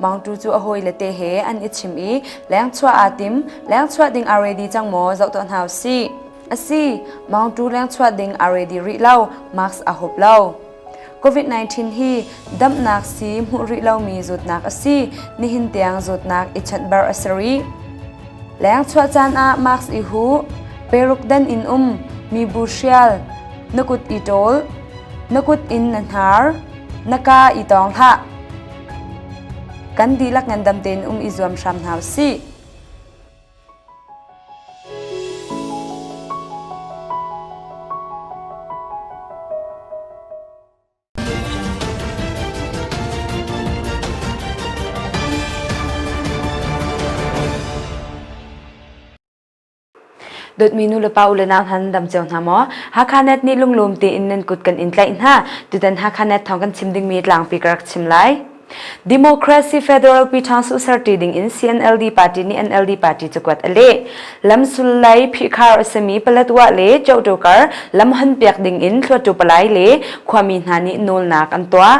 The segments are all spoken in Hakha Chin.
Mangtu cu a hawile te he an i chim i lengchuah aa tim. Lengchuah ding aa ready cang maw zoh tuah hna usih. Asi, Mangtu lengchuah ding aa ready rih lo, mask aa hup lo. COVID-19 hi damnak sii hmuh rih lomi zawtnak a si. Nihin tiang zawtnak i chanhbar a si rih. Lengchuah caan ah mask i huh, peruk dan in um, mibu hrial, na kut i ṭawl, na kut in na hnar, na kaa i tawng hlah. Kan dihlak ngandam tein um i zuam hram hna usih. Dawtmi nu le pa u le nau hna nan dam cio hna maw? Hakha Net nih lunglawm tein nan kut kan in tlaih hna. Tutan Hakha Net thawng kan chim dingmi tlangpi ka rak chim lai. Democracy Federal Pyiṭhangsuh serṭi ding in CNLD party nih NLD party cakuat a leh. Lamsul lei phihkhar a simi Paletwa le Chohtokar lam honpiak ding in Hluattu palai le khuami hna nih nawlnak an tuah.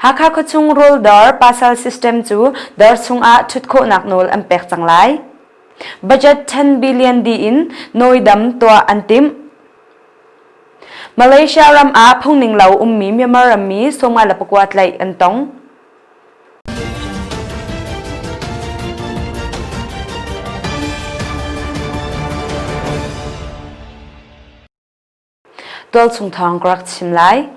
Hakha khuachung rawldawr pasal system cu dawr chungah ṭhut khawhnak nawl an pek cang lai. Budget 10 billion dih in nawidam tuah an timh. Malaysia ram ah phungning lo ummi Myanmar rammi 54 tlaih an tong. Tualchung thawng ka rak chim lai.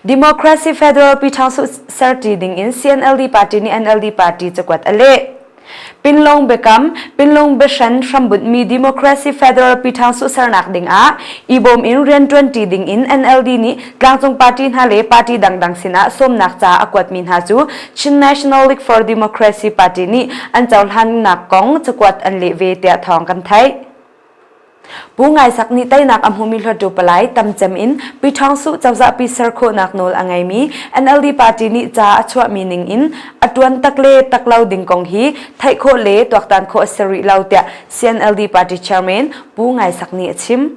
Democracy Federal Pyiṭhangsuh serṭi ding in CNLD party nih NLD party cakuat a leh. Pinlong biakam, Pinlong biahren hrambunhmi Democracy Federal Pyiṭhangsuh sernak ding ah i bawm in rianṭuanṭi ding in NLD nih tlangcung party hna le party dangdang sinah sawmnak ca a kuatmi hna cu Chin National League for Democracy party nih an cohlannak kong cakuat an leh ve tiah thawng kan theih. Pu Ngai Sak nih teinak a hmumi Hluttaw palai tamcem in Pi Ṭhawng Suh cozahpi ser khawhnak nawl a ngeimi NLD party nih ca a chuahmi ning in a ṭuan tak le tak lo ding kong hi theih khawh le tuaktan khawh a si rih lo tiah CNLD party chairman Pu Ngai Sak nih a chim.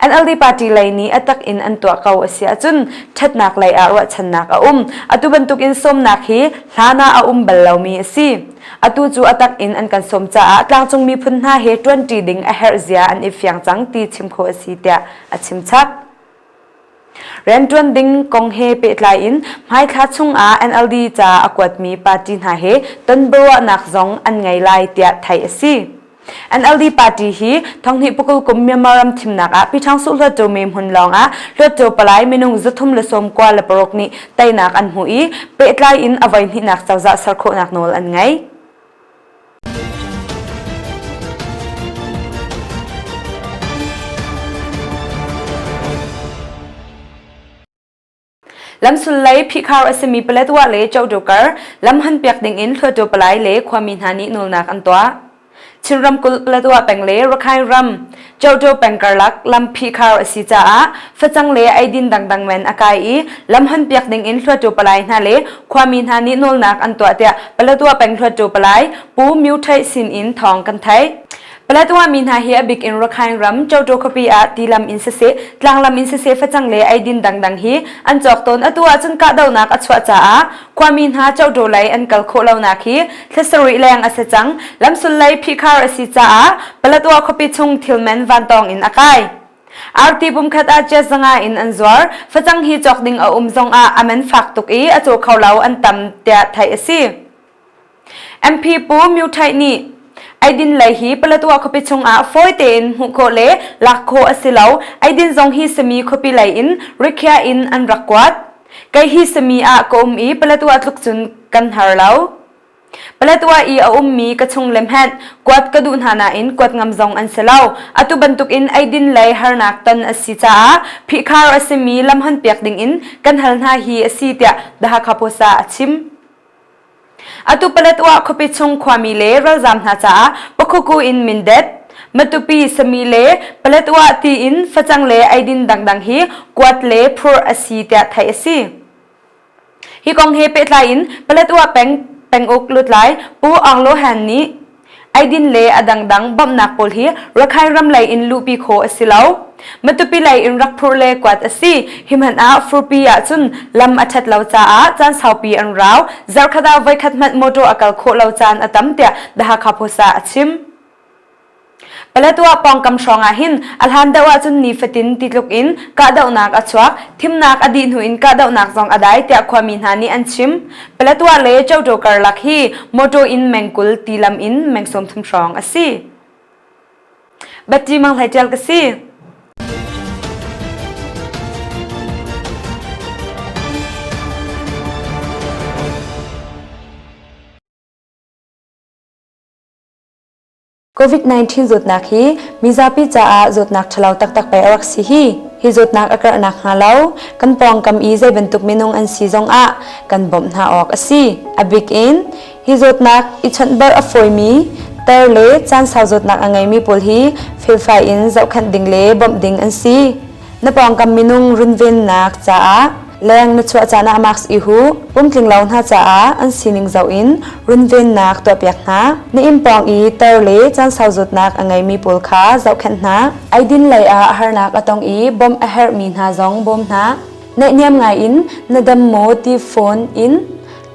NLD party lei nih a tak in an tuah ko a si ahcun ṭhatnak lei ah ruahchannak a um. Atu bantuk in sawmnak hi hlan ah a um bal lomi a si. Atu cu a tak in an kan sawm caah tlangcung miphun hna he ṭuanṭi ding a herh zia an i fiang cang ti chim khawh a si tiah a chim chap. Rianṭuan ding kong he pehtlai in hmaithla chungah NLD ca a kuatmi party hna he tonbiaruahnak zong an ngei lai tiah theih a si. NLD party hi thonghnih pakul kum Myanmar ram thimnak ah Piṭhang Suh Hluttaw me hmun lawng ah Hluttaw palai minung 396 nih teinak an hmu i pehtlai in a voihnihnak cozah ser khawhnak nawl an ngei. Lamsul lei phihkhar a simi Paletwa le Chowdukar lam hanpiak ding in Hluttaw palai le khuami hna nih nawlnak an tuah. Chin ramkulh Paletwa peng le Rakhine ram Chowdaw peng karlak lam phihkhar a si caah facang le eidin dangdang men a kai i lam hanpiak ding in Hluttaw palai hna le khuami hna nih nawlnak an tuah tiah Paletwa peng Hluttaw palai Pu Myu Htay sin in thawng kan theih. Paletwa mi hna hi a bik in Rakhine ram Choto khuapi ah tilam in siseh, tlanglam in siseh facang le eidin dangdang hi an cawk tawn. Atu ahcun kahdohnak a chuah caah khuami hna Choto lei an kal khawh lonak hi thla sarih leng a si cang. Lamsul lei phihkhar a si caah Paletwa khuapi chung thilmen vantawng in a kai. Arti pumkhat ah cia zanga in an zuar. Facang hi cawk ding a um zong ah a man fak tuk i a caw kho lo an tam tiah theih a si. MP Pu Myu Htay nih eidin lei hi Paletwa khuapi chungah fawi tein hmuh khawh le lak khawh a si lo. Eidin zong hi sami khuapi lei in rikhiah in an rak kuat. Kei hi sami ah ka um i Paletwa tluk cun kan har lo. Paletwa i a ummi ka chung le hmanh kuat ka duh hna nain kuat ngam zong an si lo. Atu bantukin eidin lei harnak ton a si caah phihkhar a simi lam honpiak dingin kan hal hna hi a si tiah The Hakha Post ah a chim. Atu Paletwa khuapi chung khuami le ralzaam hna caah Pakhuku in Mindat, Matupi, Sami le Paletwa tiin facang le eidin dangdang hi kuat le phurh a si tiah theih a si. Hi kong he pehtlai in Paletwa peng penguk lutlai Pu Aung Lo Han nih. Eidin le a dangdang bawmhnak pawl hi Rakhine ram lei in luhpi khawh a si lo. Matupi lei in rak phurh le kuat a si. Hi hmanh ah furpi ahcun lam a ṭhat lo caah caan saupi an rau. Zarhkhat ah voikhat hmanh motor a kal khawh lo caan a tam tiah The Hakha Post ah a chim. Paletwa pawngkam hrawng ah hin a hlan deuh ahcun nifatin ti tluk in kahdohnak a chuak. Thimnak a dih hnu in kahdohnak zong a dai tiah khuami hna nih an chim. Paletwa le Choto karlak hi motor in meng 20 ti lam in meng 30 hrawng a si. Batti Mang Hlei Ṭial ka si. COVID-19 zawtnak hi mizapi caah zawtnak ṭhalo taktak pei a rak si hi. Hi zawtnak a karh nakhnga lo kan pawngkam i zei bantuk minung an si zongah kan bawmh hna awk a si. A bik in hi zawtnak i chawnhbarh a fawimi tar le caan sau zawtnak a ngeimi pawl hi felfai in zohkhenh ding le bawmh ding an si. Na pawngkam minung runvennak caah leng na chuah caan ah mask i huh. Pumtling lo hna caah an sining zoh in runvennak tuahpiak hna. Na inn pawng i tar le caan sau zawtnak a ngeimi pawl kha zohkhenh hna. Eidin lei ah harnak a tong i bawmh a herhmi hna zong bawm hna. Naihniam ngai in na dam maw ti phone in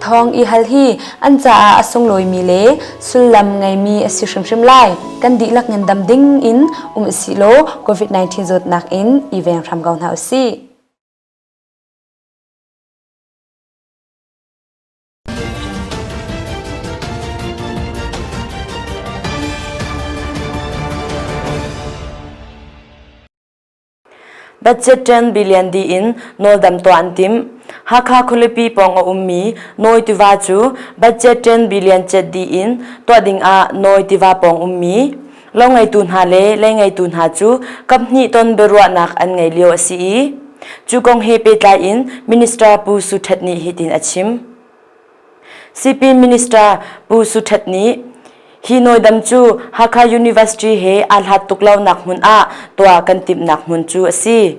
Thawng i hal hi an caah a sunglawimi le sullam ngeimi a si hrimhrim lai. Kan dihlak ngandam ding in um usih law COVID-19 zawtnak in i veng hram ko hna usih. Budget 10 billion dih in nawldam tuah an timh. Hakha khualipi pawng a ummi Nawi tiva cu budget 10 billion cet dih in tuah ding ah Nawi tiva pawng ummi lo ngeitu hna le lei ngeitu hna cu kaphnih ton biaruahnak an ngei lio a si i cu kong he pehtlai in Minister Pu Su Htet nih hitin a chim. Sipin Minister Pu Su Htet nih hi nawidam cu Hakha University he aa hlat tuk lonak hmun ah tuah kan timhnak hmun cu a si.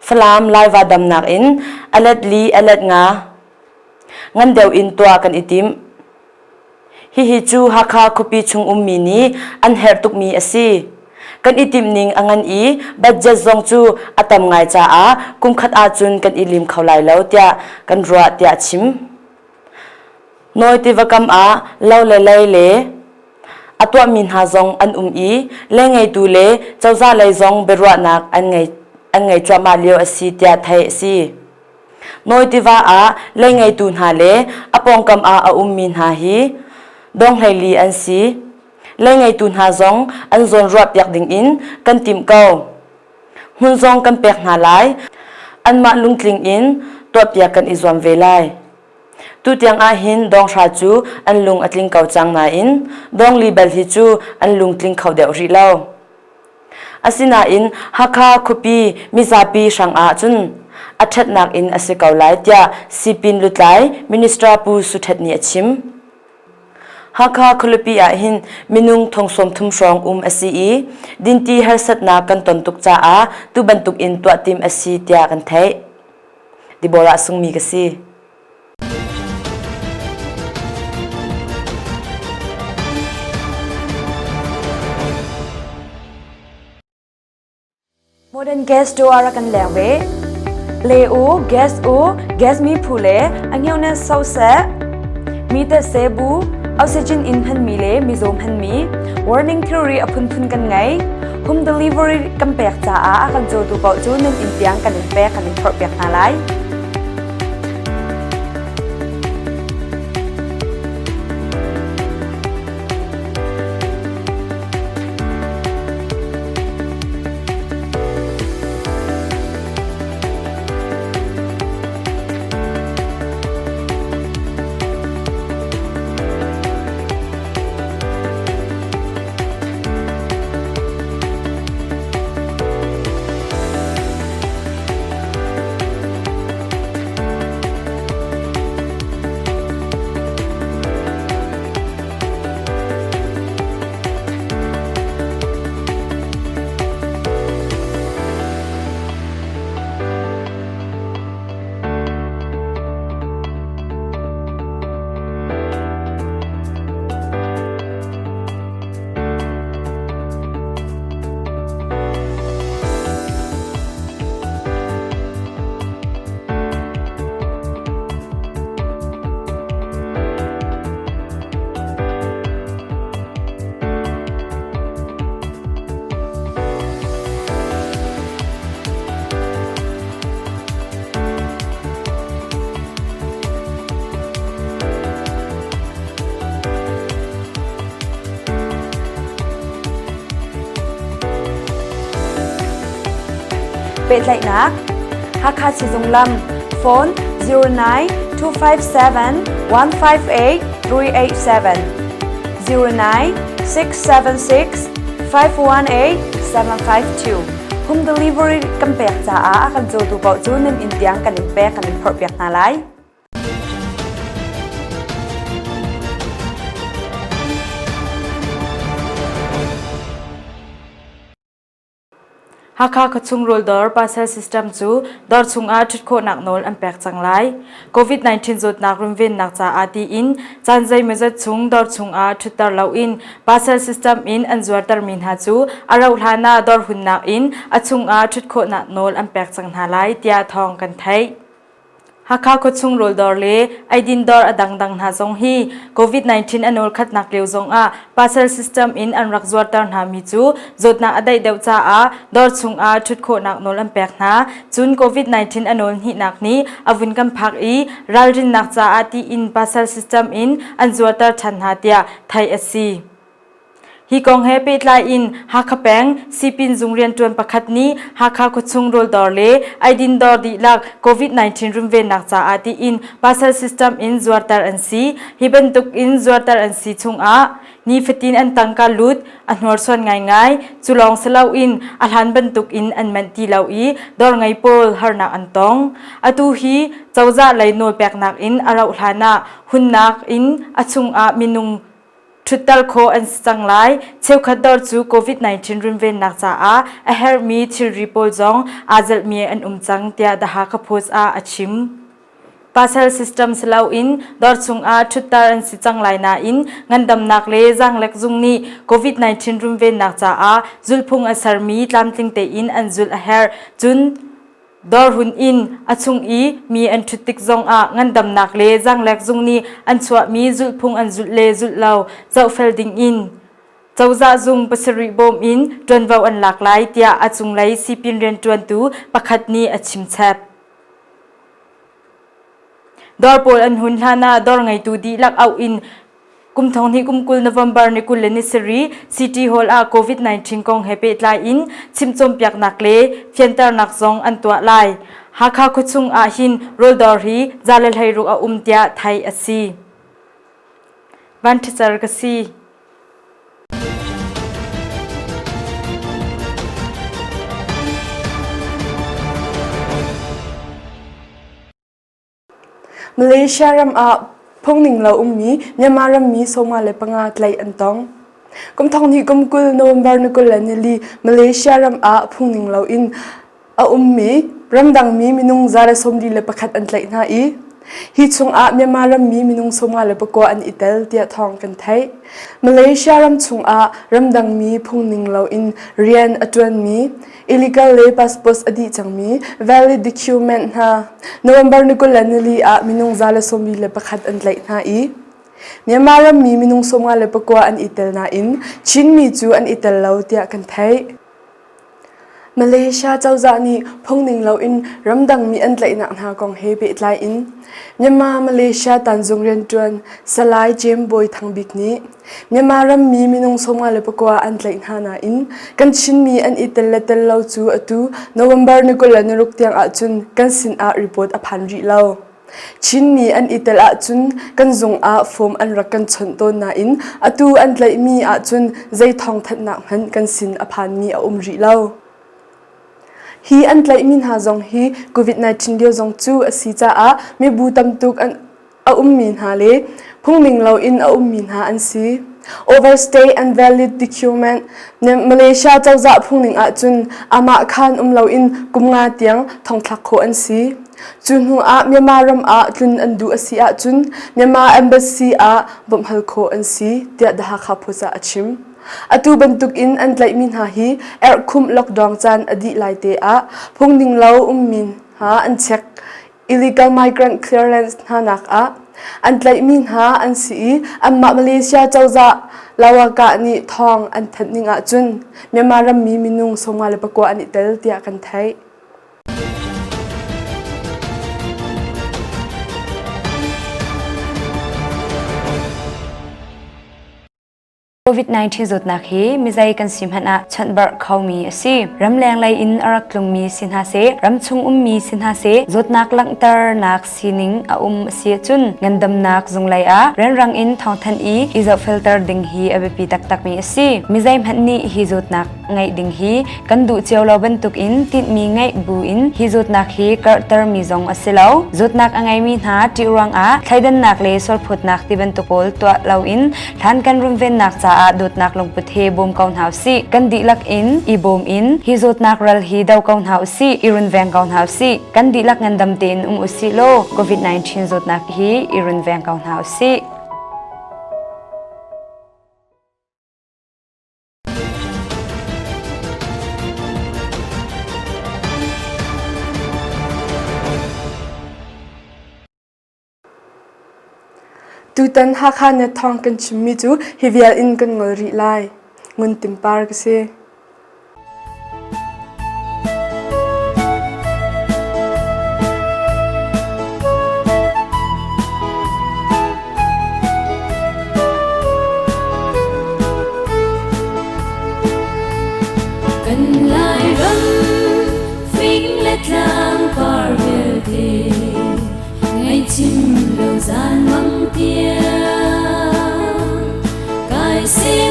Falam Laiva damnak in a let li a let nga ngan deuh in tuah kan i tim. Hihi cu Hakha khuapi chung ummi nih an herh tukmi a si. Kan i timhning a ngan i budget zong cu a tam ngai caah kumkhat ahcun kan i lim kho lai lo tiah kan ruah tiah a chim. Nawi tiva kam ah lo le lei le a tuahmi hna zong an um i lengeitu le cozah lei zong biaruahnak an ngei an ngei cuahmah lio a si tiah theih a si. Nawi tiva ah lei ngeitu hna le a pawngkam ah a ummi hna hi donghleili an si. Lei ngeitu hna zong an zawnruah piak dingin kan timh ko. Hmun zong kan pek hna lai. Anmah lungtling in tuahpiak kan i zuam ve lai. Tutiang ahhin donghra cu an lung a tling ko cang nain dongli bal hi cu an lungtling kho deuh rih lo. Asinain Hakha khuapi mizapi hrangah cun a ṭhatnak in a si ko lai tiah Sipin lutlai Minister Pu Su Htet nih a chim. Hakha khualipi ahhin minung thong 30 hrawng um a si i dinti harsatnak kan ton tuk caah tu bantuk in tuah tim a si tiah kan theih. Deborah Sungmi ka si. Modern gas tu a rak kan leng ve. Le u, gas u, gas mi phu le a ngeu ne so seh. Mi te se bu, oxygen in hman mi le mizaw hman mi, warning theory a phunphun kan ngei. Home delivery kan pek caah a kan cawtu paoh cu nan inn tiang kan in pek kan in phorh piak hna lai. Pehtlaihnak Hakha Sizung lam phone 09 257 158 387 09 676 518 752 Home delivery kan pek caah a kan cawtu paoh cu nan inn tiang kan in pek kan in phorhpiak hna lai. Hakha khuachung rawldawr parcel system cu dawr chungah ṭhut khawhnak nawl an pek cang lai. COVID-19 zawtnak runvennak caah tiin caan zeimawzat chung dawr chungah ṭhutter loin parcel system in an zuartermi hna cu a rauh hlan ah dawr hunnak in a chungah ṭhut khawhnak nawl an pek cang hna lai tiah thawng kan theih. Hakha khuachung rawldawr le eidin dawr a dangdang hna zong hi COVID-19 a nawl khatnak lio zongah parcel system in an rak zuarter hna mi cu zawtnak a daih deuh caah dawr chungah ṭhut khawhnak nawl an pek hna. Cun COVID-19 a nawl hnihnak nih a vun kan phak i ralrinnak caah tiin parcel system in an zuarter ṭhan hna tiah theih a si. Hi kong he pehtlai in Hakha peng sipin zung rianṭuan pakhat nih Hakha khuachung rawldawr le eidin dawr dihlak COVID-19 runvennak caah tiin parcel system in zuarter an si. Hi bantuk in zuarter an si chungah nifatin an tangka lut a hnorsuan ngaingai. Cu lawng si loin a hlan bantuk in an manh ti lo i dawr ngei pawl harnak an tong. Atu hi cozah lei nawlpeknak in a rauh hlan ah hunnak in a chungah minung ṭhutter khawh an si cang lai. Cheukhat dawr cu COVID-19 runvennak caah a herhmi thilri pawl zong aa zelhmi an um cang tiah The Hakha Post ah a chim. Parcel system si loin dawr chungah ṭhutter an si cang lai nain ngandamnak le zaanglek zung nih COVID-19 runvennak caah zulhphung a sermi tlamtling tein an zulh a herh. Cun Dawrhun in a chung i mi an ṭhut tik zongah ngandamnak le zaanglek zung nih an chuahmi zulhphung an zulh le zulh lo zohfel dingin cozah zung pasarih bawm in ṭuanvo an lak lai tiah a cunglei sipin rianṭuantu pakhat nih a chimchap. Dawr pawl an hun hlan ah dawr ngeitu dihlak auh in Kum thong hnih kum 20 November ni 27 City Hall ah COVID-19 kong he pehtlai in chimcawnpiaknak le fianternak zong an tuah lai. Hakha khuachung ah hin rawldawr hi za le 16 a um tiah theih a si. Van Ṭhicer ka si. Malaysia ram ah phungning lo ummi Myanmar rammi 55 tlaih an tong. Kum thong hnih kum 20 November ni 24 Malaysia ram ah phungning lo in a ummi ramdangmi minung 141 an tlaih hna i hi chungah Myanmar rammi minung 59 an i tel tiah thawng kan theih. Malaysia ram chungah ramdangmi phungning lo in rian a ṭuanmi illegal le passport a dih cangmi valid document hna November ni 24 ah minung 121 an tlaih hna i Myanmar rammi minung 59 an i tel nain Chinmi cu an i tel lo tiah kan theih. Malaysia cozah nih phungning loin ramdangmi an tlaihnak hna kong he pehtlai in Myanmar Malaysia tanzung rianṭuan Salai James Bawi Thang Bik nih Myanmar rammi minung 59 an tlaih hna nain kan Chinmi an i tel le tel lo cu atu November ni 26 tiang ahcun kan sinah report a phan rih lo. Chinmi an i tel ahcun kan zung ah form an rak kan chawnh tawn nain atu an tlaihmi ahcun zei thawngthanhnak hmanh kan sin a phanmi a um rih lo. Hi an tlaihmi hna zong hi COVID-19 lio zong cu a si caah mibu tamtuk an a ummi hna le phungning loin a ummi hna an si. Overstay and valid document Malaysia cozah phungning ahcun amah khan um loin kum nga tiang thongthlak khawh an si. Cu hnu ah Myanmar ram ah tlun an duh a si ahcun Myanmar embassy ah bawmh hal khawh an si tiah The Hakha Post ah a chim. Atu bantuk in an tlaihmi hna hi erhkhumh lockdown caan a dih lai te ah phungning lo ummi hna an check illegal migrant clearance hna nak ah an tlaihmi hna an si i anmah Malaysia cozah Lawakah nih thawng an thanh ning ahcun Myanmar rammi minung 59 an i tel tiah kan theih. COVID-19 zawtnak hi mizei kan si hmanh ah chawnhbarh khomi a si. Ramleng lei in a rak tlungmi si hna seh, ramchung ummi si hna seh, zawtnak langhternak sining a um a si ahcun ngandamnak zung lei ah rianrang in thawngthanh i i zohfelter ding hi a biapi taktakmi a si. Mizei hmanh nih hi zawtnak ngeih ding hi kan duh cio lo bantukin tinhmi ngeih buin hi zawtnak hi karhtermi zong a si lo. Zawtnak a ngeimi hna ṭih ruangah thleidannak le sualphawtnak ti bantuk pawl tuah loin hlan kan runvennak caah dawtnak lungput he bawm ko hna usih. Kan dihlak in i bawm in hi zawtnak ral hi do ko hna usih, i runveng ko hna usih. Kan dihlak ngandam tein um usih law COVID-19 zawtnak hi i runveng ko hna usih. Tutan Hakha net thawng kan chimmi cu hi vial in kan ngol rih lai. Ngun Timpar ka si. Kan Lairam fing le tlang par vialte ngaihchim lo zan mang tiang kai se.